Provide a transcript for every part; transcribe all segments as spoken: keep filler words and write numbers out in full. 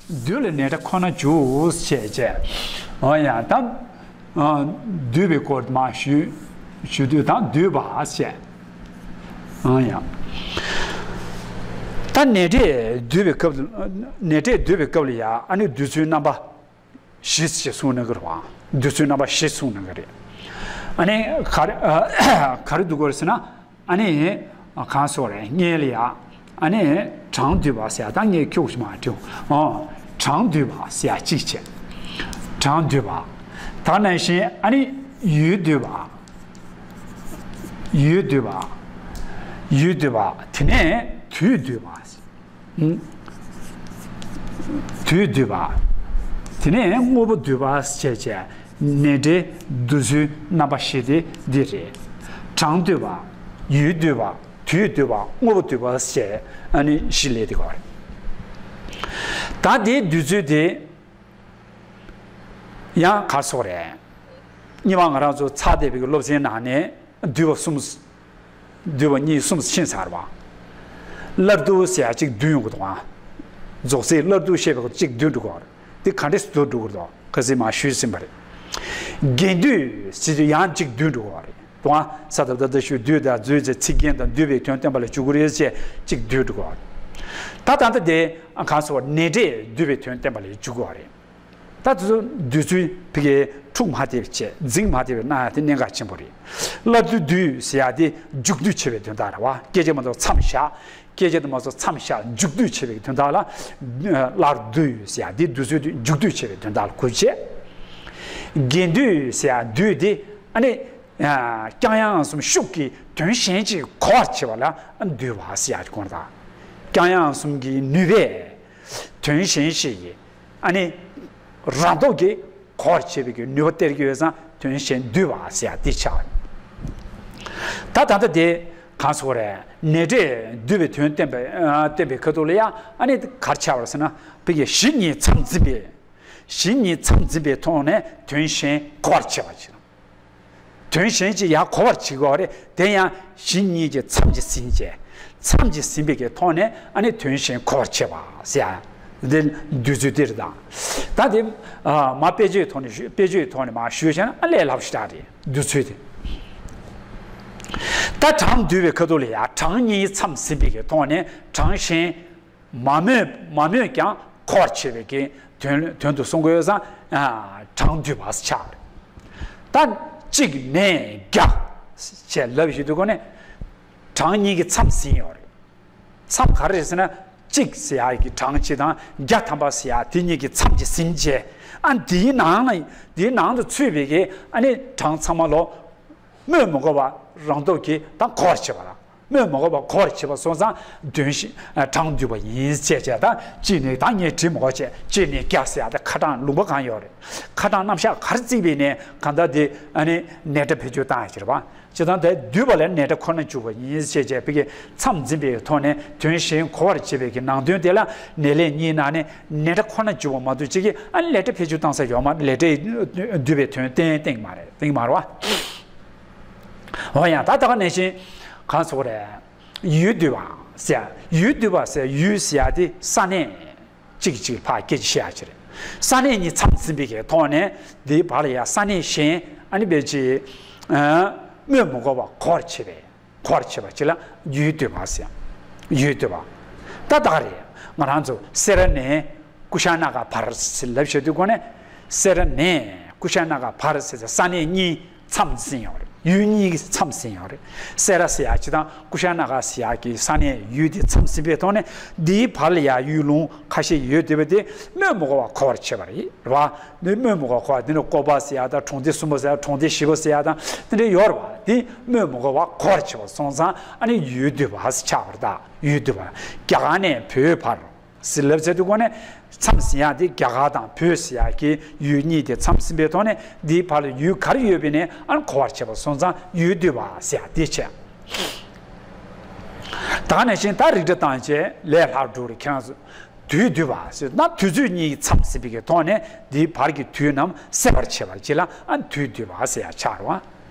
འདུས་ལ་ནས་སྒྲ་ཁོ་ན་འཇུག་ཅེས་བྱས། འོ་ཡ་ད། འདུས་པའི་སྐོར་མ་ཞུ། ཞུ་དུས་ད་འདུས་པ་ཞེས། འོ་ཡ། ད་ནས་སྒྲས་འདུས་པའི་སྐབས་ནས་སྒྲས་འདུས་པའི་སྐབས་ལ་ཡ་ཨ་ནི་འདུས་ཚུལ་རྣམ་པ་བཞི་ཞེས་གསུངས་གནང་གི་རེད་བ། འདུས་ཚུལ་རྣམ་པ་བཞི་གསུངས་གནང་གི་རེད། ཨ་ནི་ག་རེ་ག་རེ་འདུག་གོ་རེད་ཟེར་ན། ཨ་ནི། གང་སོགས་རེད་ངས་ལ་ཡ། ཨ་ནི། གྲངས་བསྡུས་པ་ཟེར་ཡ་ད་ངས་ཁྱུག་ཞིག་མ་བྲིའོ། ཨོ། གྲངས་བསྡུས་པ་ཟེར་ཡ་གཅིག་བྱས། གྲངས་བསྡུས་པ། ད་ནང་བཞིན་ཨ་ནི། ཡུལ་བསྡུས་པ། ཡུལ་བསྡུས་པ། ཡུལ་བསྡུས་པ་དེ་ནས་དུས་བསྡུས་པ། དུས་བསྡུས་པ། དེ་ནས་དངོས་པོ་བསྡུས་པ་བྱས་བྱས་ནས་སྒྲའི་འདུས་ཚུལ་རྣམ་པ་བཞི་དེ་འདི་རེད། གྲངས་བསྡུས་པ། ཡུལ་བསྡུས་པ། དུས་བསྡུས་པ། དངོས་པོ་བསྡུས་པ་བྱས་ཨ་ནི་བཞི་སླེབས་དེ་གོ་རེད། ད་དེའི་འདུས་ཚུལ་དེ་ཡང་ག་རེ་ཟེར་དགོས་རེད། སྔོན་མ་ང་རང་ཚོ་ཚར་བསྡད་པའི་སློབ་ཚན་ནང་ནས་འདུས་པ་གསུམ། འདུས་པ་གཉིས་གསུམ་ཕྱིན་ཚར་བ། སླར་བསྡུ་ཟེར་ཡ་གཅིག་བསྡུས་ཡོང་གི་འདུག་ཨ། རྫོགས་ཚིག་སླར་བསྡུ་བཤད་པའི་སྐབས་གཅིག་བསྡུས་འགྲོ་གི་རེད། དེ་ག་འདྲས་སུ་བསྡུ་འགྲོ་གི་འདུག་ག་ཚོད་མ་ཞུས་ཟིན་པ་རེད། རྒྱན་བསྡུས་ཟེར་དུས་ཡང་གཅིག་བསྡུས་འགྲོ་གི་རེད་འདུག་ཨ། ས་ད་བཏགས་སྡ་ཞབས་ཀྱུ་བསྡུས་དང་བསྡུས་ཚེ་ཚིག་རྒྱན་དང་བསྡུས་པའི་དོན་བསྟན་པ་ལ་འཇུག་གི་རེད་ཅེས་གཅིག་བསྡུས་འགྲོ་གི་རེད། ད་ད་ལྟ་དེ་གང་སོགས་ནས་སྒྲས་བསྡུས་པའི་དོན་བསྟན་པ་ལ་འཇུག་གི་རེད། ད་དེ་ཚོ་འདུས་ཚུལ་ཕ་གིའི་འཁྲུག་མ་ཐེབས་བྱས་འཛིང་མ་ཐེབས་གནང་ཡ་དེ་གནད་འགག་ཆེན་པོ་རེད། སླར་བསྡུ་བསྡུས་ཟེར་ཡ་དེ་མཇུག་བསྡུ་བྱེད་པའི་དོན་དག་རེད་བ། སྐད་ཆ་མ་གཏོགས་མཚམས་བཞག་སྐད་ཆ་དེ་མ་གཏོགས་མཚམས་བཞག་མཇུག་བསྡུ་བྱེད་པའི་དོན་དག་ལ། སླར་བསྡུ་ཟེར་ཡ་དེ་འདུས་ཚུལ་དེ་མཇུག་བསྡུ་བྱེད་པའི་དོན་དག་ལ་གོ་བྱས། རྒྱན་བསྡུས་ཟེར་ཡ་བསྡུས་དེ་ཨ་ནི། ཀྱང་ཡང་གསུམ་ཤུགས་ཀྱིས་དོན་གཞན་ཅིག་གོ་བར་བྱེད་པ་ལ་བསྡུས་པ་ཟེར་ཡ་གོ་དང་། ཀྱང་ཡང་གསུམ་གྱི་ནུས་པས་དོན་གཞན་ཞིག་གི་ཨ་ནི་རང་སྟོབས་ཀྱིས་གོ་བར་བྱེད་པའི་གི་ནུས་པ་སྟེར་གྱི་ཡོད་ཙང་དོན་གཞན་བསྡུས་པ་ཟེར་ཡ་འདི་ཆགས། ད་ད་ལྟ་དེ་གང་ཟེར་དགོས་རེད། ནས་སྒྲས་བསྡུས་པའི་དོན་བསྟན་པའི་བསྟན་པའི་ཁ་ཐོག་ལ་ཡང་ཨ་ནི་ག་རེ་ཆགས་པ་རེད་ཟེར་ན་ཕ་གི་གཞི་གཉིས་མཚམས་འཛིན་པའི། གཞི་གཉིས་མཚམས་འཛིན་པའི་ཐོག་ནས་དོན་གཞན་གོ་བར་བྱེད་པ་ཞིག་དང་། དོན་གཞན་ཅིག་ཡང་གོ་བར་བྱེད་དགོས་རེད། དེ་ཡང་གཞི་གཉིས་ཀྱི་མཚམས་ཀྱིས་ཟིན་བྱས། མཚམས་ཀྱིས་ཟིན་པའི་གི་ཐོག་ནས་ཨ་ནི་དོན་གཞན་གོ་བར་བྱེད་པ་ཟེར་ཡ། འདི་འདུས་ཚུལ་འདི་རེད་དང་། ད་དེ་མ་དཔེ་བརྗོད་ཐོག་ནས་ཞུ་དཔེ་བརྗོད་ཐོག་ནས་མ་ཞུས་བྱས་ན་ཨ་ལས་སླ་པོ་ཞེ་དྲག་རེད་འདུས་ཚུལ་དེ། ད་གྲངས་འདུས་པའི་ཁ་ཐོག་ལ་ཡ་གྲངས་གཉིས་མཚམས་ཟིན་པའི་གི་ཐོག་ནས་གྲངས་གཞན། མ་སྨོས་མ་སྨོས་ཀྱང་གོ་བར་བྱེད་པའི་གི་དོན་དོན་དུ་གསུང་དགོས་ཙང་གྲངས་འདུས་པ་ཆགས་རེད། ད་གཅིག་ནས་བརྒྱ་ཞེས་ལབ་བཞིན་དུ་གོ་ནས་གྲངས་གཉིས་ཀྱི་མཚམས་ཟིན་ཡོད་རེད། མཚམས་ག་རེ་རེད་ཟེར་ན་གཅིག་ཟེར་ཡ་གི་གྲངས་གཅིག་དང་བརྒྱ་ཐམ་པ་ཟེར་ཡ་དེ་གཉིས་ཀྱི་མཚམས་ཀྱིས་ཟིན་བྱས་ཨ་འདིའི་ནང་ན་འདིའི་ནང་དུ་ཚུད་པའི་གི་ཨ་ནི་གྲངས་ཚང་མ་ལོ། སྨོས་མི་དགོས་པ་རང་སྟོབས་ཀྱིས་ད་གོ་བར་བྱེད་པ་དང་། སྨོས་མི་དགོས་པ་གོ་བར་བྱེད་པ་སོང་ཙང་དོན་བཞི་གྲངས་འདུས་པ་ཡིན་ཅེས་བྱས། ད་གཅིག་ནས་ད་ངས་བྲིས་མི་དགོས་བྱས་གཅིག་ནས་བརྒྱ་ཟེར་ཡ་ད་ཁ་གྲངས་ལུང་པ་གང་ཡོད་རེད། ཁ་གྲངས་རྣམ་གཞག་ག་རེ་བརྩིས་པས་ནས་གང་ལྟར་དེ་ཨ་ནི་ནས་སྒྲ་བེད་སྤྱོད་བཏང་ཡ་ཅིག་རེད་པ། སྤྱིར་བཏང་དེ་འདུས་པ་ལ་ནས་སྒྲ་ཁོ་ན་འཇུག་པ་ཡིན་ཅེས་བྱས་པའི་གི་མཚམས་འཛིན་པའི་ཐོག་ནས་དོན་གཞན་གོ་བར་བྱེད་པའི་གི་ནང་དོན་དེ་ལ་ནས་ལས་གཉིས་ནང་ནས་ནས་སྒྲ་ཁོ་ན་འཇུག་པ་མ་གཏོགས་གཅིག་གིས་ཨ་ནི་ལས་སྒྲ་བེད་སྤྱོད་བཏང་ས་ཡོད་མ་རེད། ལས་སྒྲ་འདུས་པའི་དོན་གཏན་གཏན་མ་རེད། གཏན་མ་རེད་པ། འོ་ཡང་ད་ད་ག་ནང་བཞིན་གང་ཟེར་དགོས་རེད། ཡུལ་འདུས་པ་ཟེར་ཡ། ཡུལ་འདུས་པ་ཟེར་ཡུལ་ཟེར་ཡ་དེ་ས་གནས་གཅིག་གཅིག་ཕར་སྐད་ཆ་བཤད་ཡ་ཅིག་རེད། ས་གནས་གཉིས་མཚམས་ཟིན་པའི་གི་ཐོག་ནས་དེའི་བར་ལ་ཡ་ས་གནས་གཞན་ཨ་ནི་བེད་ཅིག་སྨོས་མི་དགོས་པ་གོ་བར་བྱེད་པའི་གོ་བར་བྱེད་པ་ཅིག་ལ་ཡུལ་འདུས་པ་ཟེར། ཡུལ་འདུས་པ། ད་ད་ག་རེད། ང་རང་ཚོ་སེ་ར་ནས་ཀུ་ཤ་ན་ག་བར་ཟེར་ལབ་བྱེད་དུས་གོ་ནས་སེ་ར་ནས་ཀུ་ཤ་ན་ག་བར་ཟེར་ས་གནས་གཉིས། མཚམས་ཟིན་ཡོད་རེད། ཡུལ་གཉིས་ཀྱི་མཚམས་ཟིན་ཡོད་རེད། སེ་ར་ཟེར་ཡ་ཅིག་དང་ཀུ་ཤ་ན་ག་ཟེར་ཡ་གི་ས་གནས་ཡུལ་དེ་མཚམས་ཟིན་པའི་ཐོག་ནས་འདིའི་བར་ལ་ཡ་ཡུལ་ལུང་ཁ་ཤས་ཡོད་བསྡད་པ་དེ་སྨོས་མི་དགོས་པ་གོ་བར་བྱེད་པ་རེད། རེད་བ། འདི་སྨོས་མི་དགོས་པ་གོ་བ་དེ་ནི་ཀོ་པ་ཟེར་ཡ་དང་གྲོང་སྡེ་གསུམ་པ་ཟེར་ཡ་གྲོང་སྡེ་བཞི་པ་ཟེར་ཡ་དང་དེ་འདྲ་ཡོད་རེད་བ། དེ་སྨོས་མི་དགོས་པ་གོ་བར་བྱེད་པ་སོང་ཙང་ཨ་ནི་ཡུལ་འདུས་པ་ཟེར་ཆགས་པ་རེད། ད་ཡུལ་འདུས་པ་རྒྱ་གར་ནས་བོད་བར། ཟེར་ལབ་ཚེ་དུས་གོ་ནས་མཚམས་ཟིན་ཡ་དེ་རྒྱ་གར་དང་བོད་ཟེར་ཡ་གི་ཡུལ་གཉིས་དེ་མཚམས་ཟིན་པའི་ཐོག་ནས་འདིའི་བར་ལ་ཡུལ་ག་རེ་ཡོད་པའི་ནས་ཨ་ནི་གོ་བར་བྱེད་པ་སོང་ཙང་ཡུལ་འདུས་པ་ཟེར་ཡ་དེ་བྱས། ད་ག་ནང་བཞིན་ད་རིགས་འདྲ་བཏང་བྱས་ལས་སླ་འགྲོ་རེད། ཁྱེད་རང་ཚོ་དུས་འདུས་པ་ཟེར་ན་དུས་ཚོད་གཉིས་ཀྱི་མཚམས་ཟིན་པའི་གི་ཐོག་ནས་འདིའི་བར་གྱི་དུས་རྣམས་སེལ་བར་བྱེད་པ་ཅིག་ལ་ཨ་ནི་དུས་འདུས་པ་ཟེར་ཡ་ཆགས་རེད་བ།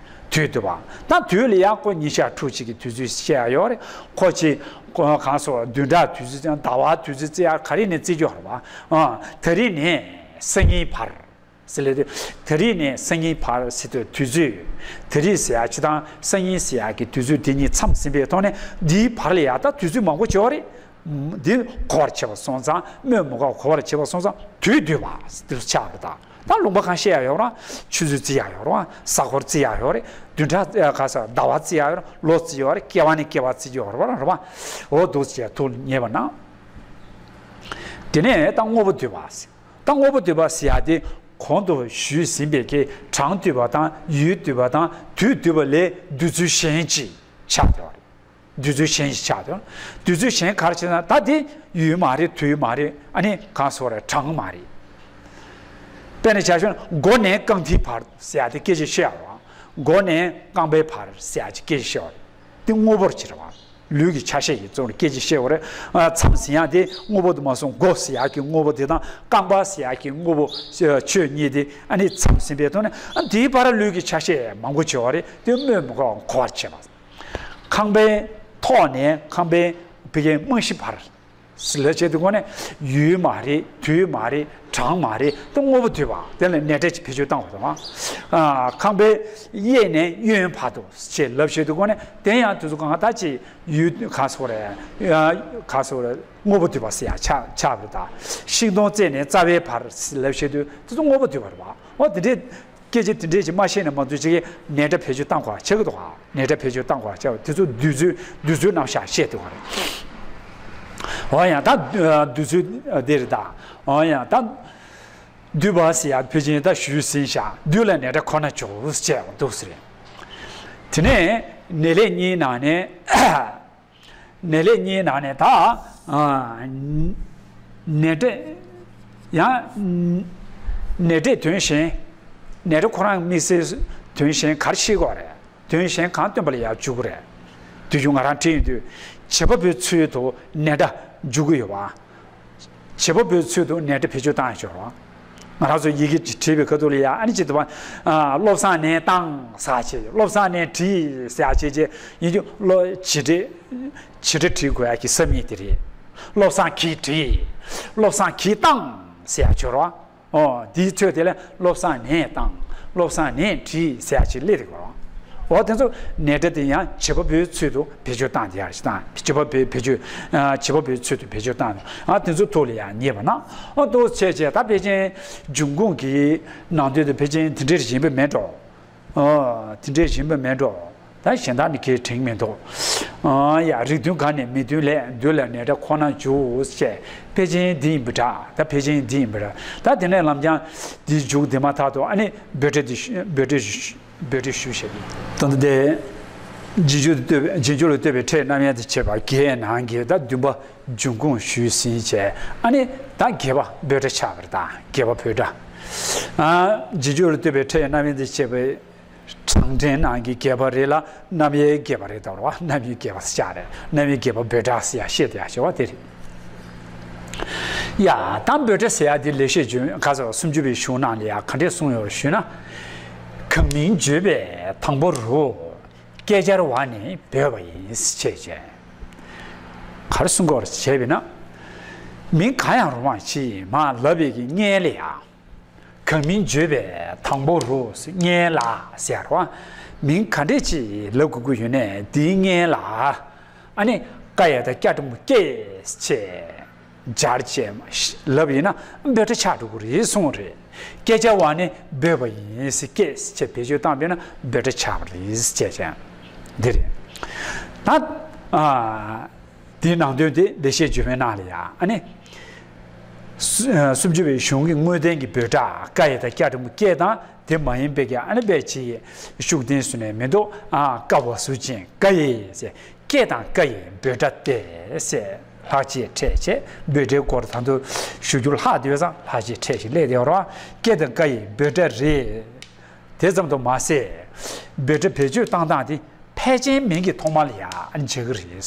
དུས་བསྡུ་བ། ད་དུས་ལ་ཡང་ཁོ་ཉིན་ཞག་ཕྲུགས་གཅིག་གི་དུས་ཚོད་བཤད་ཡ་ཡོད་རེད། ཁོ་ཅིག་ཁོ་གང་སོ་བདུན་ཕྲག་དུས་ཚོད་ཟླ་བ་དུས་ཚོད་བརྩི་ཡ་ག་རེ་ནས་བརྩི་རྒྱུ་རེད་བ། ཨ། ད་རེས་ནས་སང་ཉིན་བར་ཟེར་ལེ་དུས། ད་རེས་ནས་སང་ཉིན་བར་ཟེར་དུས་དུས་ཚོད། ད་རེས་ཟེར་ཡ་ཅི་དང་སང་ཉིན་ཟེར་ཡ་གི་དུས་ཚོད་དེ་གཉིས་མཚམས་ཟིན་པའི་ཐོག་ནས་འདིའི་བར་ལ་ཡ་ད་དུས་ཚོད་མང་པོ་ཡོད་རེད། འདི་གོ་བར་བྱེད་པ་སོང་ཙང་སྨོས་མི་དགོས་གོ་བར་བྱེད་པ་སོང་ཙང་དུས་བསྡུས་པ་འདི་ཆགས་པ་དང་། ད་ལུང་པ་གང་བཤད་ཡ་ཡོད་རང་ཆུ་ཚོད་བརྩི་ཡ་ཡོད་རང་གཟའ་འཁོར་བརྩི་ཡ་ཡོད་རེད། བདུན་ཕྲག་ཨ་ག་ས་ཟླ་བ་བརྩི་ཡ་ཡོད་རང་ལོ་བརྩི་ཡོད་རེད། སྐྱེ་བ་ནས་སྐྱེ་བ་བརྩི་ཡོད་རེད་བ་རེད་བ། འོ་འདུག་ཅེས་ཐུགས་ལ་ངེས་པ་ན། དེ་ནས་ད་དངོས་པོ་བསྡུས་པ། ད་དངོས་པོ་བསྡུས་པ་ཟེར་ཡ་དེ་གོང་དུ་ཞུས་ཟིན་པའི་གི་གྲངས་བསྡུས་པ་དང་ཡུལ་བསྡུས་པ་དང་དུས་བསྡུས་པ་ལས་བསྡུས་ཚུལ་གཞན་ཅིག་ཆགས་ཡོད་རེད། བསྡུས་ཚུལ་གཞན་ཞིག་ཆགས་དོན། བསྡུས་ཚུལ་གཞན་ག་རེ་བྱས་ན་ད་དེ་ཡུལ་མ་རེད། དུས་མ་རེད། ཨ་ནི་གང་སོགས་རེད། གྲངས་མ་རེད། དཔེར་ན་ཆ་བཞག་ན་མགོ་ནས་རྐང་མཐིལ་བར་ཟེར་ཡ་དེ་སྐད་ཆ་བཤད་ཡ་རེད། མགོ་ནས་རྐང་པའི་བར་ཟེར་ཡ་ཅིག་སྐད་ཆ་བཤད་ཡ་རེད། དེ་དངོས་པོར་བྱེད་རེད་བ། ལུས་ཀྱི་ཆ་ཤས་ཀྱི་གཙོ་བོར་སྐད་ཆ་བཤད་ཡ་རེད། ཨ། མཚམས་ཟིན་ཡ་དེ་དངོས་པོ་དུ་མ་སོང་མགོ་ཟེར་ཡ་གི་དངོས་པོ་དེ་དང་རྐང་པ་ཟེར་ཡ་གི་དངོས་པོ་ཆོས་གཉིས་དེ་ཨ་ནི་མཚམས་ཟིན་པའི་ཐོག་ནས་ཨ་དེའི་བར་ལུས་ཀྱི་ཆ་ཤས་མང་པོ་བྱེད་པ་རེད། དེ་སྨོས་མི་དགོས་གོ་བར་བྱེད་པ། ཁང་པའི་ཐོག་ནས་ཁང་པའི་བི་ཡའི་རྨང་གཞི་བར་ཟེར་ལབ་བྱས་དུས་སྒོ་ནས་ཡུལ་མ་རེད། དུས་མ་རེད། གྲངས་མ་རེད། དེ་དངོས་པོ་བསྡུས་པ་དེ་ལ་ནས་འབྲས་ཀྱི་བེད་སྤྱོད་བཏང་བ་དང་། ཨ། ཁང་པའི་གཡས་ནས་གཡོན་བར་དུ་ཞེས་ལབ་བྱས་དུས་སྒོ་ནས་དེ་ཡང་དུས་ཚོད་གང་ད་ཅི་ཡུལ་ག་སོགས་རེད། ག་སོགས་རེད། དངོས་པོ་བསྡུས་པ་ཟེར་ཡང་ཆགས་ཆགས་པ་རེད་ད། ཤིང་སྡོང་རྩེ་ནས་རྩ་བའི་བར་ལབ་བྱས་དུས་དེ་ཚོ་དངོས་པོ་བསྡུས་པ་རེད་བ། འོ་དེ་འདྲའི་སྐད་ཆ་དེ་འདྲས་ཅིག་མ་བཤད་ན་མ་གཏོགས་ཅིག་གིས་ནས་འབྲས་བེད་སྤྱོད་བཏང་དགོས་ཆགས་ཀྱི་འདུག་ག་ནས་འབྲས་བེད་སྤྱོད་བཏང་དགོས་ཆགས་དེ་ཚོ་བསྡུས་ཚུལ་བསྡུས་ཚུལ་རྣམ་གཞག་བཤད་འདུག་ག་རེད། འོ་ཡང་ད་བསྡུས་ཚུལ་འདི་རེད་ད། འོ་ཡང་ད་བསྡུས་པ་ཟེར་ཡ་ཕལ་ཆེར་ད་ཞུས་ཟིན་བཞག་བསྡུས་ལ་ནས་འབྲས་ཁོ་ན་འཇོག་ཟེར་འདུག་ཟེར། དེ་ནས་ནས་ལས་གཉིས་ནང་ནས། ནས་ལས་གཉིས་ནང་ནས་ད། ཨ། ནས་འབྲས། ཡང་། ནས་འབྲས་དོན་གཞན། ནས་འབྲས་ཁོ་རང་དམིགས་བསལ་དོན་གཞན་ག་རེ་ཤེས་དགོས་རེད། དོན་གཞན་གང་སྟོན་པ་ལ་ཡང་འཇུག་གི་རེད། དུས་རྒྱུན་ང་རང་བྲིས་ཡོང་དུས། བྱེད་པ་པོའི་ཚུལ་དུ་ནས་འབྲས་འཇུག་གི་ཡོད་པ། བྱེད་པ་པོའི་ཚུལ་དུ་ནས་འབྲས་བེད་སྤྱོད་བཏང་ཡོད་རེད། ང་རང་ཚོ་ཡི་གེ་བྲིས་པའི་ཁ་ཐུག་ལ་ཡ་ཨ་ནི་ཅི་ཐུབ་པ། ཨ། བློ་བཟང་ནས་བཏང་ཟེར་བྱས། བློ་བཟང་ནས་བྲིས་ཟེར་བྱས་བྱས་ཡིན་རྒྱུ་བློ་བྱེད་འབྲེལ། བྱེད་འབྲེལ་བྲིས་དགོས་ཡ་གི་ས་མིང་དེ་རེད། བློ་བཟང་གིས་བྲིས། བློ་བཟང་གིས་བཏང་ཟེར་ཡ་ཡོད་རེད། ཨོ། འདིའི་ཚོད་དེ་ལ་བློ་བཟང་ནས་བཏང་། བློ་བཟང་ནས་བྲིས་ཟེར་ཡ་ཅིག་སླེབས་འདུག་གོ། འོ་དེ་ཚོ་ནས་འབྲས་དེ་ཡང་བྱེད་པ་པོའི་ཚུལ་དུ་བེད་སྤྱོད་བཏང་དེ་ཡར་ཞིག་བཏང་། བྱེད་པ་པོའི་བེད་སྤྱོད། ཨ། བྱེད་པ་པོའི་ཚུལ་དུ་བེད་སྤྱོད་བཏང་། ཨ། དེ་ཚོ་ཐུགས་ལ་ཡང་ངེས་པ་ན། ཨ། འདུག་བྱས་བྱས་ད་ཕལ་ཆེར་འབྱུང་ཁུངས་ཀྱི་ནང་དོན་དུ་ཕལ་ཆེར་དེ་འདྲའི་ཡིན་པ་མེད་འགྲོ། ཨ། དེ་འདྲའི་ཡིན་པ་མེད་འགྲོ། ད་གཞན་དག་ནི་གལ་དྲན་མི་འདུག་ཨ། ཡ། རིགས་མཐུན་གང་ནས་མི་མཐུན་ལས། འདུས་ལ་ནས་འབྲས་ཁོ་ན་འཇུག་ཅེས། ཕལ་ཆེར་འདི་ཡིན་པ་འདྲ། ད་ཕལ་ཆེར་འདི་ཡིན་པ་འདྲ། ད་དེ་ནས་ལམ་སྦྱང་འདི་མཇུག་འདི་མ་ཐག་ཏུ་ཨ་ནི་བོད་འགྲེལ་འདི་ཞུ། བོད་འགྲེལ་ཞུ། བོད་འགྲེལ་ཞུ་ཞེས་པའི་དོན་དུ་སྟེ། རྗེས་འཇུག་ཏུ་བསྟོད་པའི། རྗེས་འཇུག་ལ་བསྟོད་པའི་ཕྲད་རྣམ་དབྱེ་དང་བཅས་པ་བརྒྱད་ནང་གི་ད་བདུན་པ་འབྱུང་ཁུངས་ཞུས་ཟིན་བྱས། ཨ་ནི་ད་བརྒྱད་པ་བོད་འགྲེལ་ཆགས་པ་རེད། ད་བརྒྱད་པ་བོད་འགྲེལ། ཨ། རྗེས་འཇུག་ལ་བསྟོད་པའི་ཕྲད་རྣམ་དབྱེ་དང་བཅས་པའི་གྲངས་འདྲེན་ནང་གི་བརྒྱད་པ་རེད་ལ། རྣམ་དབྱེ་བརྒྱད་པ་རེད། ད་རེད་བ། རྣམ་དབྱེ་བརྒྱད་པ་ཟེར་ཡ་རེད། རྣམ་དབྱེ་བརྒྱད་པ་བོད་འགྲེལ་ཟེར་ཡ་བཤད་དེ་ཡ་བྱ་བ་དེ་རེད། ཡ། ད་བོད་འགྲེལ་ཟེར་ཡ་དེ་ལེགས་བཤད་ལྗོན་ག་ས་སུམ་ཅུ་པའི་གཞུང་ནང་ལ་ཡ་ག་འདྲས་གསུངས་ཡོད་རེད་ཞུས་ན། གང་མིང་བརྗོད་པའི་དང་པོ་རུ། སྐད་སྦྱར་བ་ནི་འབོད་པ་ཡིན་ཞེས་བྱས། ག་རེ་གསུང་གི་ཡོད་རེད་ཞེས་པས་ན། མིང་གང་ཡང་རུང་བ་ཞིག་མར་ལབ་པའི་གི་སྔོན་ལ་ཡ། གང་མིང་བརྗོད་པའི་དང་པོ་རུ་སྔོན་ལ་ཟེར་བ། མིང་ག་འདྲས་ཅིག་ལབ་དགོས་ཀྱི་ཡོད་ནའི་དེའི་སྔོན་ལ། ཨ་ནི་ཀ་ཡ་བཏགས་ཀྱ་འགྲེང་བུ་ཀྱེ་ཞེས་སྦྱར་བྱས་ལབ་ཡིན་ན་འབོད་སྒྲ་ཆགས་འགྲོ་གི་རེད་གསུངས་རེད། སྐད་སྦྱར་བ་ནི་འབོད་པ་ཡིན་ཟེར། ཀྱེ་ཞེས་བེད་སྤྱོད་བཏང་པས་ན་འབོད་སྒྲ་ཆགས་པ་རེད་ཅེས་བྱས། འདི་རེད། ད། ཨ། དེའི་ནང་དོན་དེ་ལེགས་བཤད་ལྗོན་པའི་ནང་ལ་ཡ། ཨ་ནི། སུ། ཨ། སུམ་ཅུ་པའི་གཞུང་གི་དངོས་བསྟན་གྱི་འབོད་སྒྲ་ཀ་ཡ་བཏགས་ཀྱ་འགྲེང་བུ་ཀྱེ་དང་དེ་མ་ཡིན་པའི་གི་ཨ་ནི་དཔེ་ཅིག་ཤུགས་བསྟན་སུ་ནས་མི་འདུག་ཨ། ཀ་བ་ཟུར་ཅན་ཀ་ཡེ་ཟེར། ཀྱེ་དང་ཀ་ཡེ་འབོད་སྒྲ་སྟེ་ཟེར། ལྷག་བཅས་ཕྲད་བྱས། འབོད་སྒྲའི་སྐོར་ད་དུང་ཞུ་རྒྱུ་ལྷག་བསྡད་ཙང་ལྷག་བཅས་ཕྲད་ཞིག་སླེབས་བསྡད་ཡོད་རེད་བ། ཀྱེ་དང་ཀ་ཡེ་འབོད་སྒྲ་རེད། དེ་ཙམ་དུ་མ་ཟད། འབོད་སྒྲ་བེད་སྤྱོད་བཏང་སྟངས་དེ་ཕལ་ཆེར་མིང་གི་ཐོག་མ་ལ་ཡ་ཨ་ནི་བྱེད་ཀྱི་རེད།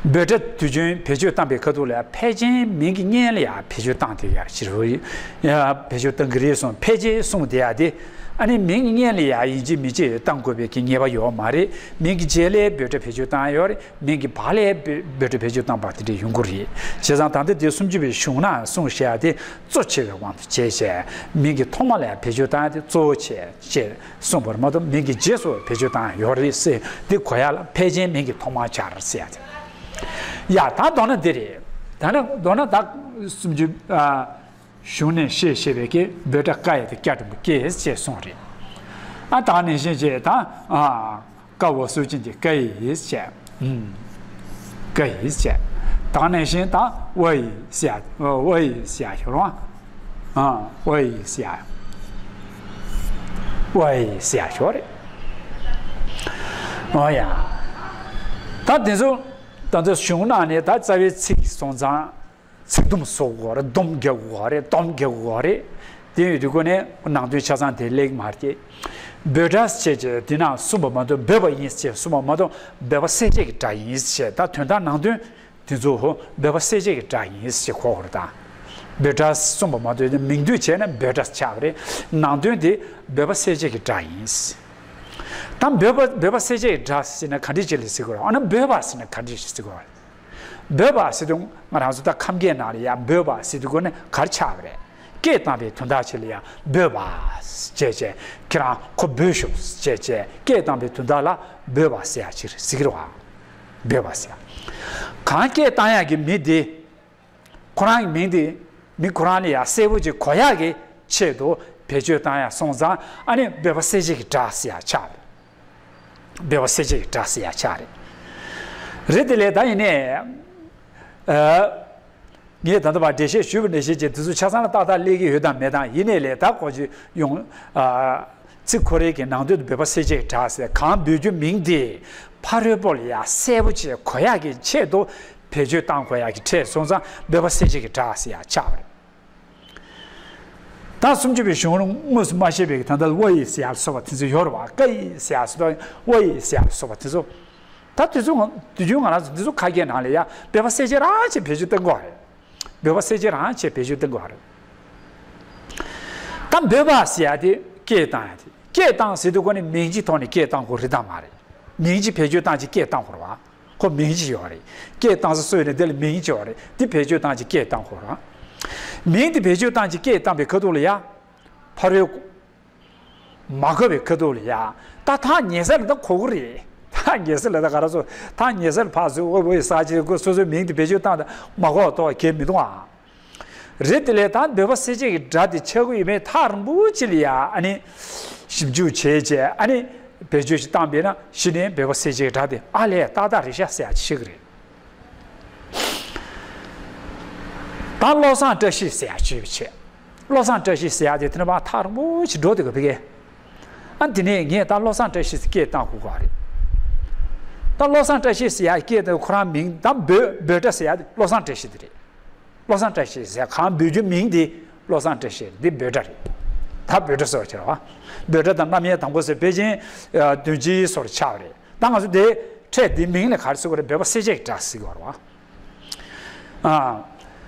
འབོད་སྒྲ་དུས་རྒྱུན་བེད་སྤྱོད་བཏང་པའི་ཁ་ཐུག་ལ་ཕལ་ཆེར་མིང་གི་སྔོན་ལ་ཡང་བེད་སྤྱོད་བཏང་དེ་ཡར་ཕྱིར་རོ། ཡ་བེད་སྤྱོད་བཏང་གི་རེད་གསུངས། ཕལ་ཆེར་གསུངས་དེ་ཡ་དེ། ཨ་ནི་མིང་གི་སྔོན་ལ་ཡང་ཡིན་གཅིག་མིན་གཅིག་བཏང་དགོས་པའི་གི་ངེས་པ་ཡོད་མ་རེད། མིང་གི་རྗེས་ལ་འབོད་སྒྲ་བེད་སྤྱོད་བཏང་ཡོད་རེད། མིང་གི་བར་ལ་འབོད་འབོད་སྒྲ་བེད་སྤྱོད་བཏང་པ་དེ་འདྲ་ཡོང་གི་རེད། བྱས་ཙང་ད་ལྟ་དེ་སུམ་ཅུ་པའི་གཞུང་ན་གསུངས་བཞག་དེ་གཙོ་ཆེ་བའི་དབང་དུ་བྱས་བྱས། མིང་གི་ཐོག་མ་ལ་ཡང་བེད་སྤྱོད་བཏང་ཡ་དེ་གཙོ་བོ་བྱས་བྱས། གསུངས་པར་མ་གཏོགས་མིང་གི་རྗེས་སུ་བེད་སྤྱོད་བཏང་ཡོད་རེད་ཟེར། འདི་གོ་ཡ་ལ་ཕལ་ཆེར་མིང་གི་ཐོག་མར་སྦྱར་ཟེར་ཡ་དེ། ཡ་ད་མདོར་ན་འདི་རེད། ད་ནི་མདོར་ན་ད་སུམ་ཅུ་ཨ་གཞུང་ནས་བཤད་བཤད་པའི་ཀྱེ་འབོད་སྒྲ་ཀ་ཡ་དེ་སྐྱ་འགྲེང་བུ་ཀྱེ་ཞེས་གསུངས་རེད། ཨ་ད་ནས་བཤད་བྱས་ད་ཨ་ཀ་འོ་གསུར་ཅན་གྱི་ཀ་ཡི་ཞེས། ཀ་ཡི་ཞེས། ད་ནས་བཤད་ད་འོ་ཡི་ཞེས། འོ་ཡི་ཞེས་ཞུ་རོགས། ཨ་འོ་ཡི་ཟེར་ཡ། འོ་ཡི་ཟེར་ཡ་ཞོ་རེད། འོ་ཡ། ད་དེ་ཚོ་ད་ཚོ་གཞུང་ནང་ནས་ད་རྩ་བའི་ཚིག་སོང་ཙང་། ཚིག་སྡོམ་བཟོ་དགོས་རེད། སྡོམ་རྒྱག་དགོས་རེད། སྡོམ་རྒྱག་དགོས་རེད། དེ་ཡོད་དུས་ཀོ་ནས་ནང་དོན་ཆ་ཚང་དེ་ལེགས་མ་རྒྱས། འབོད་སྒྲ་ཞེས་བྱས་དེ་ན་གསུངས་པ་མ་གཏོགས་འབོད་པ་ཡིན་ཞེས་གསུངས་པ་མ་གཏོགས་འབོད་པ་གསལ་བྱེད་ཀྱི་སྒྲ་ཡིན་ཞེས་ད་དོན་དག་ནང་དོན། དེ་ཚོ་འབོད་པ་གསལ་བྱེད་ཀྱི་སྒྲ་ཡིན་ཞེས་གོ་དགོས་རེད་ད། འབོད་སྒྲ་གསུངས་པ་མ་གཏོགས་མིང་འདོགས་བྱས་ན་འབོད་སྒྲ་ཆགས་པ་རེད། ནང་དོན་དེ་འབོད་པ་གསལ་བྱེད་ཀྱི་སྒྲ་ཡིན། ད་འབོད་པ་འབོད་པ་གསལ་བྱེད་ཀྱི་སྒྲ་ཟེར་ན་ག་འདྲ་ཅིག་ལ་ཟེར་དགོས་རེད། འོ་ན་འབོད་པ་ཟེར་ན་ག་འདྲ་ཅིག་ཟེར་དགོས་རེད། འབོད་པ་ཟེར་དུས་ང་རང་ཚོ་ད་ཁམས་སྐད་ནང་ལ་ཡང་འབོད་པ་ཟེར་དུས་སྒོ་ནས་ག་རེ་ཆགས་པ་རེད། སྐད་བཏང་བའི་དོན་དག་ཅིག་ལ་ཡང་འབོད་པ་ཅེས་བྱས། ཁྱེད་རང་ཁོ་འབོད་ཤོག་ཅེས་བྱས། སྐད་བཏང་བའི་དོན་དག་ལ་འབོད་པ་ཟེར་ཡ་ཅིག་ཟེར་གྱི་རེད་བ། འབོད་པ་ཟེར་ཡ། གང་སྐད་བཏང་ཡག་གི་མི་དེ། ཁོ་རང་གི་མིང་དེ། མི་ཁོ་རང་ལ་ཡང་གསལ་པོ་ཅིག་གོ་ཡག་གི་ཆེད་དུ་བེད་སྤྱོད་བཏང་ཡག་སོང་ཙང་ཨ་ནི་འབོད་པ་གསལ་བྱེད་ཀྱི་སྒྲ་ཟེར་ཡག་ཆགས་རེད། འབོད་པ་གསལ་བྱེད་ཀྱི་སྒྲ་ཟེར་ཡག་ཆགས་རེད། རེད་དེ་ལས་ད་ཡིན་ནའི། ཨ། ངས་ད་ལྟ་བར་འགྲེལ་བཤད་ཞུས་པ་ནང་བཞིན་བྱས་དེ་ཚོ་ཆ་ཚང་ལ་ཏག་ཏག་སླེབས་ཀྱི་ཡོད་དམ་མེད་དམ་ཡིན་ནའི་ལས་ད་གོ་ཅི་ཡོང་། ཨ། ཚིག་ཁོ་རའི་གི་ནང་དོན་དུ་འབོད་པ་གསལ་བྱེད་ཀྱི་སྒྲ་ཟེར་གང་འབོད་རྒྱུ་མིང་དེ་ཕ་རོལ་པོ་ལ་ཡང་གསལ་པོ་བྱས་གོ་ཡག་གི་ཆེད་དུ་བེད་སྤྱོད་བཏང་དགོས་ཡག་གི་ཕྲད་སོང་ཙང་འབོད་པ་གསལ་བྱེད་ཀྱི་སྒྲ་ཟེར་ཡག་ཆགས་པ་རེད། ད་སུམ་ཅུ་པའི་གཞུང་ལུགས་དངོས་སུ་མ་བཤད་པའི་ད་ལྟ་འོ་ཡི་ཟེར་ཡག་སོགས་པ་དེ་ཚོ་ཡོད་རེད་བ། ཀ་ཡི་ཟེར་ཡག་སོགས་པ་འོ་ཡི་ཟེར་ཡག་སོགས་པ་དེ་ཚོ། ད་དེ་ཚོ་ང་དུས་རྒྱུན་ང་རང་ཚོ་འདི་ཚོ་ཁ་སྐད་ནང་ལ་ཡ་འབོད་པ་གསལ་བྱེད་རང་ཆེད་བེད་སྤྱོད་གཏོང་གི་ཡོད་རེད། འབོད་པ་གསལ་བྱེད་རང་ཆེད་བེད་སྤྱོད་གཏོང་གི་ཡོད་རེད། ད་འབོད་པ་ཟེར་ཡག་དེ་སྐད་བཏང་ཡག་དེ་སྐད་བཏང་ཟེར་དུས་ཁོ་ནི་མིང་གཅིག་ཐོག་ནས་སྐད་བཏང་དགོས་རེད་དམ་མ་རེད། མིང་གཅིག་བེད་སྤྱོད་བཏང་ཅིག་སྐད་བཏང་དགོས་རེད་བ། ཁོ་མིང་གཅིག་ཡོད་རེད། སྐད་བཏང་ས་སུ་ཡོད་ནས་དེ་ལ་མིང་གཅིག་ཡོད་རེད། དེ་བེད་སྤྱོད་བཏང་ཅིག་སྐད་བཏང་དགོས་རེད་བ། མིང་དེ་བེད་སྤྱོད་བཏང་ཅིག་སྐད་བཏང་པའི་ཁ་ཐུག་ལ་ཡ། ཕ་རོལ། མ་གོ་བའི་ཁ་ཐུག་ལ་ཡ། ད་ཐག་ཉེ་ས་ལ་ད་གོ་གི་རེད། ཐག་ཉེ་ས་ལ་ད་ག་ར་ཚོ་ཐག་ཉེ་ས་ལ་ཕར་ཚུར་འོ་འོ་ས་ཅིག་ཁོ་སོ་སོའི་མིང་དེ་བེད་སྤྱོད་བཏང་ད་མ་གོ་ཐོག་གལ་མི་འདུག་ཨ། རེད་དེ་ལས་ད་འབོད་པ་གསལ་བྱེད་ཀྱི་སྒྲ་དེ་ཆགས་ཀྱི་ཡོད་མེད་ཐག་རིང་པོ་ཅིག་ལ་ཡ་ཨ་ནི། ཞིབ་འཇུག་བྱས་བྱས་ཨ་ནི། བེད་སྤྱོད་ཅིག་བཏང་པས་ན་གཞི་ནས་འབོད་པ་གསལ་བྱེད་ཀྱི་སྒྲ་དེ་ཨ་ལས་ཏག་ཏག་རེད་ཤག་ཟེར་ཡ་ཅིག་ཤེས་ཀྱི་རེད། ད་བློ་བཟང་བཀྲ་ཤིས་ཟེར་ཡ་ཅིག་བྱས། བློ་བཟང་བཀྲ་ཤིས་ཟེར་ཡ་དེ་དེ་ནས་མར་ཐག་རིང་པོ་ཞིག་འགྲོ་བསྡད་དགོས་ཕ་གི། ཨ་དེ་ནས་ངས་ད་བློ་བཟང་བཀྲ་ཤིས་ཟེར་སྐད་བཏང་དགོས་ག་རེད། ད་བློ་བཟང་བཀྲ་ཤིས་ཟེར་ཡ་སྐད་དེ་ཁོ་རང་མིང་ད་འབོད་འབོད་སྒྲ་ཟེར་ཡ་དེ་བློ་བཟང་བཀྲ་ཤིས་དེ་རེད། བློ་བཟང་བཀྲ་ཤིས་ཟེར་གང་འབོད་རྒྱུ་མིང་དེ་བློ་བཟང་བཀྲ་ཤིས་འདི་འབོད་སྒྲ་རེད། ད་འབོད་སྒྲ་ཟེར་བ་ཁྱེར་བ། འབོད་སྒྲ་དང་རྣམ་དབྱེ་དང་པོ་ཟེར་ཕལ་ཆེར་དོན་སྤྱིའི་སོར་ཆགས་པ་རེད། ད་ང་ཚོ་དེ་ཕྲད་འདི་མིང་ལ་ག་རེ་ཟེར་དགོས་རེད། འབོད་པ་གསལ་བྱེད་ཀྱི་སྒྲ་ཟེར་དགོས་རེད་བ། ཨ།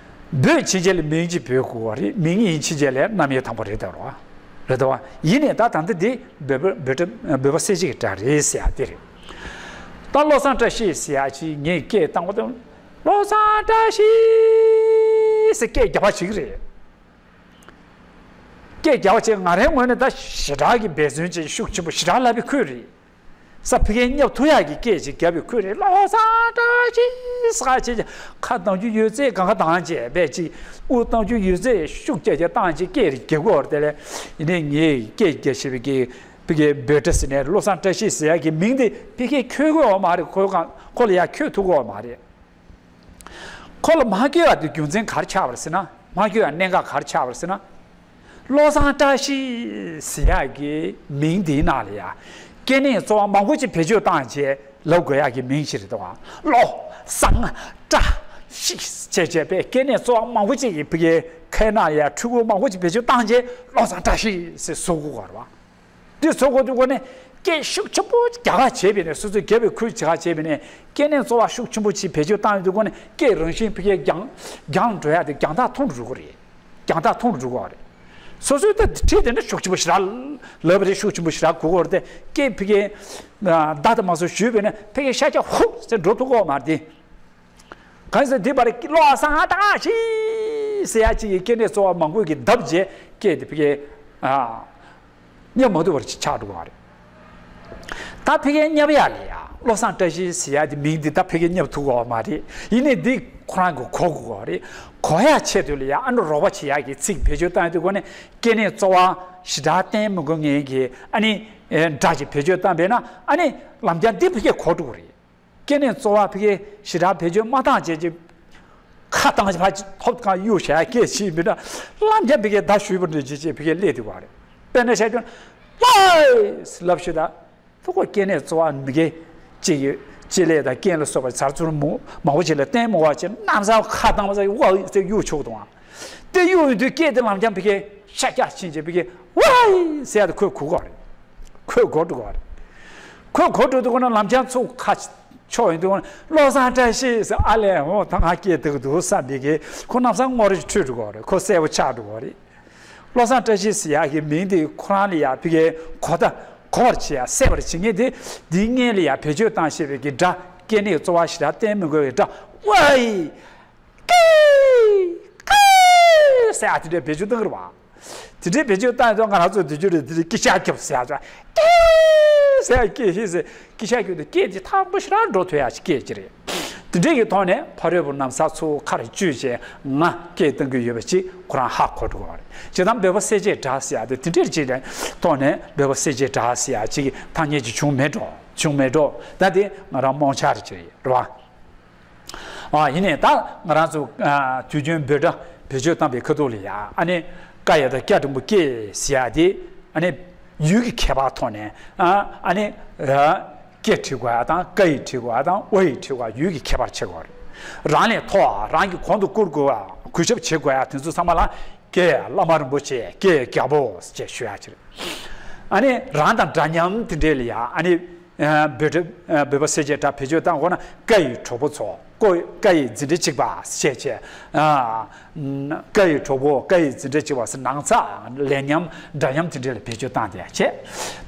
འབོད་བྱེད་བྱེད་ལ་མིང་གཅིག་འབོད་དགོས་པ་རེད། མིང་ཡིན་བྱེད་བྱེད་ལ་རྣམ་དབྱེ་དང་པོ་རེད་དེ་རེད་བ། རེད་དེ་བ། ཡིན་ནའི་ད་ད་འདི་འདི་འབོད་པ་འབོད་སྒྲ་འབོད་པ་གསལ་བྱེད་ཀྱི་སྒྲ་རེད་ཟེར་ཡ་དེ་རེད། ད་བློ་བཟང་བཀྲ་ཤིས་ཟེར་ཡ་ཅིག་ངས་སྐད་བཏང་བ་དང་བློ་བཟང་བཀྲ་ཤིས་ཟེར་སྐད་རྒྱབ་པ་ཞིག་རེད། སྐད་རྒྱབ་པ་བྱས་ང་རའི་ངོས་ནས་ད་ཞེ་དྲག་གི་འབད་བརྩོན་བྱས་ཤུགས་ཆེན་པོ་ཞེ་དྲག་ལབ་པའི་ཁུལ་རེད། ས་ཕི་ཀའི་བརྙབ་ཐུབ་ཡག་གི་སྐད་ཅིག་རྒྱབ་པའི་ཁུལ་རེད། བློ་བཟང་བཀྲ་ཤིས་ཟེར་བྱས་ཁ་གདངས་རྒྱུ་ཡོད་ཚད་གང་ག་གདངས་བྱས་པས་ཅིག་དབུགས་གཏོང་རྒྱུ་ཡོད་ཚད་ཤུགས་བརྒྱབ་བྱས་བཏང་བྱས་སྐད་རེ་རྒྱག་གི་ཡོད་རེད། དེ་ལས་ཡིན་ནའི་ངས་སྐད་རྒྱག་ཤེས་པའི་གི་ཕི་ཀའི་འབོད་སྒྲ་ཟེར་ནས་བློ་བཟང་བཀྲ་ཤིས་ཟེར་ཡག་གི་མིང་དེ་ཕི་ཀའི་འཁྱོལ་གི་ཡོད་མ་རེད། ཁོ་གང་ཁོ་ལ་ཡ་འཁྱོལ་ཐུབ་གི་ཡོད་མ་རེད། ཁོ་ལ་མ་སྐྱོ་བ་དེ་རྒྱུ་མཚན་ག་རེ་ཆགས་པ་རེད་ཟེར་ན། མ་སྐྱོ་བ་གནད་འགག་ག་རེ་ཆགས་པ་རེད་ཟེར་ན། བློ་བཟང་བཀྲ་ཤིས་ཟེར་ཡག་གི་མིང་དེའི་ནང་ལ་ཡ་སྐྱེ་གནས་གཙོ་བོ་མང་པོ་ཅིག་བེད་སྤྱོད་བཏང་བྱས་ལབ་དགོས་ཡག་གི་མིང་ཞིག་རེད་དོ། བློ་བཟང་བཀྲ་ཤིས་བྱས་བྱས་པས་སྐྱེ་གནས་གཙོ་བོ་མང་པོ་ཅིག་གི་ཕི་ཀའི་ཁའི་ནང་ལ་ཡ་འཕྲུལ་འཁོར་མང་པོ་ཅིག་བེད་སྤྱོད་བཏང་བྱས་བློ་བཟང་བཀྲ་ཤིས་ཟེར་བཟོ་དགོས་པ་རེད་བ། དེ་བཟོ་དགོས་དུས་ཁོ་ནི་ སྐད་ཤུགས་ཆེན་པོ་རྒྱག་ག་བྱས་པས་ནས། སོ་སོའི་རྒྱབ་པའི་ཁུལ་བྱེད་ག་བྱས་པས་ནས། སྐད་ནས་རྩོལ་བ་ཤུགས་ཆེན་པོ་ཅིག་བེད་སྤྱོད་བཏང་ཡོང་དུས་སྒོ་ནས་སྐད་རང་བཞིན་ཕ་གིའི་རྒྱང་རྒྱང་འགྲོ་ཡ་དེ་རྒྱང་ཐག་ཐུང་རུ་འགྲོ་གི་རེད། རྒྱང་ཐག་ཐུང་རུ་འགྲོ་གི་རེད། སོ་སོའི་ད་ཁྲིད་དེ་ནི་ཤུགས་ཆེན་པོ་ཞེ་དྲག་ལབ་པ་རེད། ཤུགས་ཆེན་པོ་ཞེ་དྲག་གོ་གི་རེད་དེ། སྐད་ཕ་གིའི་བརྡ་དེ་མ་སོ་ཞུས་པས་ནས་ཕ་གིའི་ཤ་རྒྱགས་ཧུབ་ཟེར་འགྲོ་ཐུབ་ཀྱི་ཡོད་མ་རེད་དེ། གང་ཟེར་དེ་བར་བློ་བཟང་བཀྲ་ཤིས་ཟེར་ཡ་ཅིག་གིས་སྐད་ནས་རྩོལ་བ་མང་པོ་གིས་བརྡབས་རྗེས་སྐད་དེ་ཕ་གིའི་ཨ་སྙན་མ་ཐུབ་པར་ཆགས་འགྲོ་བ་རེད། ད་ཕ་གིའི་བསྙབ་ཡ་ལ་ཡ་བློ་བཟང་བཀྲ་ཤིས་ཟེར་ཡ་དེ་མིང་དེ་ད་ཕ་གིའི་བསྙབ་ཐུབ་ཀྱི་ཡོད་མ་རེད། ཡིན་ནའི་འདི་ཁོ་རང་གིས་གོ་དགོས་པ་རེད། གོ་ཡ་ཆེད་དུ་ལ་ཡ་ཨ་ནི་རོགས་པ་བྱེད་ཡ་གི་ཚིག་བེད་སྤྱོད་བཏང་ཡ་དེ་སྒོ་ནས་སྐད་ནས་རྩོལ་བ་ཞེ་དྲག་བསྟན་མི་དགོས་ངེས་ཀྱི་ཨ་ནི་སྒྲ་ཅིག་བེད་སྤྱོད་བཏང་པས་ན་ཨ་ནི་ལམ་རྒྱགས་འདི་ཕ་གིར་གོ་འགྲོ་གི་རེད། སྐད་ནས་རྩོལ་བ་ཕ་གིར་ཞེ་དྲག་བེད་སྤྱོད་མ་བཏང་བྱས་ཀྱི་ཁ་བཏང་ཕར་ཐོབ་གང་གཡུག་བྱས་སྐད་ཆེ་མི་འདྲ། ལམ་རྒྱགས་ཕ་གིར་བརྡ་ཞུས་པ་འདྲ་བྱས་བྱས་ཕ་གིར་སླེབས་འདུག་པ་རེད། དཔེར་ན་བཤད་རྒྱུ་ན་ལོས་ལབ་ཞུ་ད། ཐུག་གོ་སྐད་ནས་རྩོལ་བ་མི་དགེ་ཅིག་ཡོད། ཅི་ལས་དང་རྐན་ལ་སོགས་པ་ཚར་ཚུར་མོ་མང་པོ་ཅིག་ལ་བརྟེན་མོ་བ་ཅེ་གནམ་ས་ཁ་བཏང་བ་ས་ཝའི་ཟེར་གཡུག་ཆོག་དང་། དེ་གཡུག་ཡོང་དུས་སྐད་དེ་ལམ་རྒྱགས་ཕ་གིར་ཤ་རྒྱགས་ཕྱིན་བྱས་ཕ་གིར་ཝའི་ཟེར་ཡ་དེ་ཁོས་གོ་གོ་རེད། ཁོས་གོ་འགྲོ་གོ་རེད། ཁོས་གོ་འགྲོ་དུས་ཁོ་ན་ལམ་རྒྱགས་ཚུར་ཁ་ཕྱོགས་ཡོང་དུས་ཁོ་ན་བློ་བཟང་བཀྲ་ཤིས་ཟེར་ཨ་ལས་འོ་ད་ང་སྐད་དེ་ག་འདུག་བསམ་པའི་གི་ཁོ་གནམ་ས་ངོ་རེ་འཕྲོད་འགྲོ་གོ་རེད། ཁོ་གསལ་པོ་ཆགས་འགྲོ་གོ་རེད། བློ་བཟང་བཀྲ་ཤིས་ཟེར་ཡག་གི་མིང་དེ་ཁོ་རང་ལ་ཡ་ཕ་གིའི་གོ་བརྡ་གོ་བར་བྱེད་ཡ་གསལ་བར་བྱེད་མཁན་དེ། འདིའི་སྔོན་ལ་ཡ་བེད་སྤྱོད་བཏང་ཤེས་པའི་གི་སྒྲ། སྐད་ནས་རྩོལ་བ་ཞེ་དྲག་བསྟན་མི་དགོས་པའི་སྒྲ། ཝའི་ཀི་ཀི་ཟེར་ཡ་དེ་འདྲའི་བེད་སྤྱོད་བཏང་གི་རེད་བ། དེ་འདྲའི་བེད་སྤྱོད་བཏང་ཡོད་དུས་ང་རང་ཚོ་དུས་རྒྱུན་རེ་དེ་རེ་ཀི་ཤ་རྒྱབ་ཟེར་ཡ་ཅིག་ཀི་ཟེར་ཡ་ཀི་ཧི་ཟེར། སྐད་ཆ་རྒྱུ་དེ་སྐད་དེ་ཐག་པ་ཞེ་དྲག་འགྲོ་ཐུབ་ཡ་ཞིག་སྐད་ཅིག་རེད། དེ་འདྲའི་གི་ཐོག་ནས་ཕ་རོལ་པོ་ནམ་ས་ཚུར་ཁར་བཅུས་བྱས་ང་སྐད་གཏོང་གི་ཡོད་པ་ཅིག་ཁོ་རང་ཧ་གོ་འགྲོ་བ་རེད། ཇི་ལྟར་འབོད་པ་གསལ་བྱེད་སྒྲ་ཟེར་ཡ་དེ་དེ་འདྲའི་ཅིག་ཐོག་ནས་འབོད་པ་གསལ་བྱེད་སྒྲ་ཟེར་ཡ་ཅིག་ཐ་སྙད་ཅིག་བྱུང་མེད་འགྲོ། བྱུང་མེད་འགྲོ། ད་དེ་ང་རང་རྨོངས་འཆར་ཅིག་རེད་བ། ཨ་ཡིན་ནའི་ད་ང་རང་ཚོ་ཨ་དུས་རྒྱུན་འབོད་སྒྲ་བེད་སྤྱོད་བཏང་པའི་ཁ་ཐུག་ལ་ཡ་ཨ་ནི་ཀ་ཡ་དང་ཀྱ་འགྲེང་བུ་ཀྱེ་ཟེར་ཡ་དེ་ཨ་ནི་ཡུལ་གྱི་ཁྱད་པར་ཐོག་ནས་ཨ་ཨ་ནི་ཨ་ཀྱེ་བྲི་དགོས་ཡ་དང་ཀ་ཡིས་བྲི་དགོས་ཡ་དང་ཨོ་ཡིས་བྲི་དགོས་ཡ་ཡུལ་གྱི་ཁྱད་པར་ཕྱེ་དགོས་རེད། རང་ལས་མཐོ་བ། རང་གི་གོང་དུ་བཀུར་དགོས་པ། གུས་ཞབས་བྱེད་དགོས་ཡ་དེ་ཚོ་ཚང་མ་ལ་ཀྱེ་བླ་མ་རིན་པོ་ཆེ། ཀྱེ་རྒྱལ་པོ་ཅེས་ཞུ་ཡ་ཅིག་རེད། ཨ་ནི་རང་དང་འདྲ་མཉམ་དེ་འདྲས་ལ་ཡ་ཨ་ནི་ཨ་འབོད་སྒྲ་ཨ་འབོད་པ་གསལ་བྱེད་སྒྲ་བེད་སྤྱོད་བཏང་དགོས་ན་ཀ་ཡི་གྲོགས་པོ་ཚོ། ཀོ་ཀ་ཡི་འཛིན་གྲྭ་གཅིག་པ་ཞེས་བྱས། ཨ་ཀ་ཡི་གྲོགས་པོ། ཀ་ཡི་འཛིན་གྲྭ་གཅིག་པ་ཟེར་ནང་ཚགས་ལས་མཉམ་འདྲ་མཉམ་དེ་འདྲས་ལ་བེད་སྤྱོད་བཏང་བསྡད་ཡ་བྱས།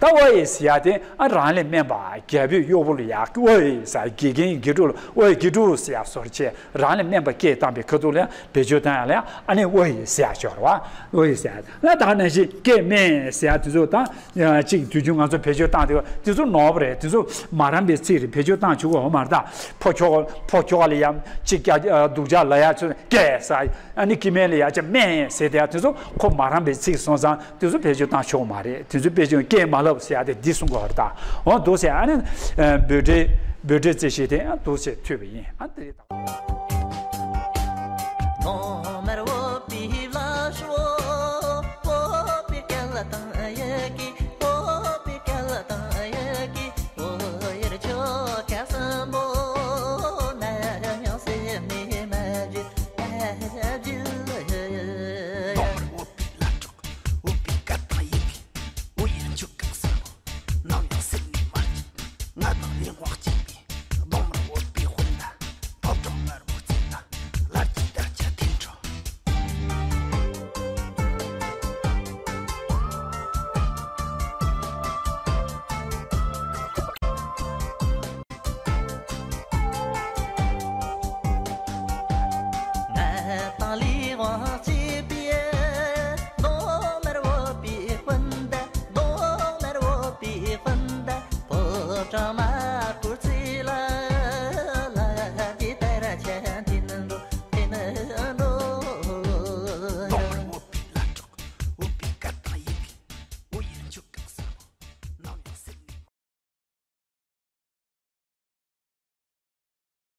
ད་ཨོ་ཡེ་ཟེར་ཡ་དེ་ཨ་རང་ལས་དམན་པ་རྒྱལ་པོའི་གཡོག་པོ་ལ་ཡ་ཨོ་ཡེ་ཟེར། དགེ་རྒན་དགེ་ཕྲུག་ལ་ཨོ་ཡེ་དགེ་ཕྲུག་ཟེར་ཡ་བཟོ་འདྲ་བྱས། རང་ལས་དམན་པ་སྐད་བཏང་པའི་ཁ་ཐུག་ལ་ཡང་བེད་སྤྱོད་བཏང་ཡ་ལ་ཡང་ཨ་ནི་ཨོ་ཡེ་ཟེར་ཡ་ཅིག་ཡོད་རེད་བ། ཨོ་ཡེ་ཟེར་ཡ་ལ་ད་ག་ནང་བཞིན་སྐད་དམན་ཟེར་ཡ་དེ་ཚོ་དང་གཅིག་དུས་རྒྱུན་ང་ཚོ་བེད་སྤྱོད་བཏང་དེ་དེ་ཚོ་ནོར་བ་རེད། དེ་ཚོ་མ་རན་པའི་ཚིག་རེད། བེད་སྤྱོད་བཏང་ཆོག་གི་ཡོད་མ་རེད། ད་ཕོ་ཁྱོ་ཕོ་ཁྱོ་ག་ལ་ཡང་གཅིག་ཀྱ་སྡུག་ཅག་ལབ་ཡ་ཚོ་སྐད་ཟེར། ཨ་ནི་སྐྱེ་དམན་ལ་ཡ་ཅིག་དམན་ཟེར་དེ་དེ་ཚོ་ཁོ་མ་རན་པའི་ཚིག་སོང་ཙང་དེ་ཚོ་བེད་སྤྱོད་བཏང་ཆོག་མ་རེད། དེ་ཚོ་བེད་སྤྱོད་སྐད་མ་ལབ་ཟེར་ཡ་དེ་འདི་གསུང་གི་ཡོད་རེད། ད་འོ་འདུག་ཟེར། ཨ་ནི་འབོད་སྒྲའི་འབོད་སྒྲའི་རྩེད་གཞི་དེ་ཡང་འདུག་ཟེར་ཐུབ་པ་ཡིན། ཨ་འདི་རེད།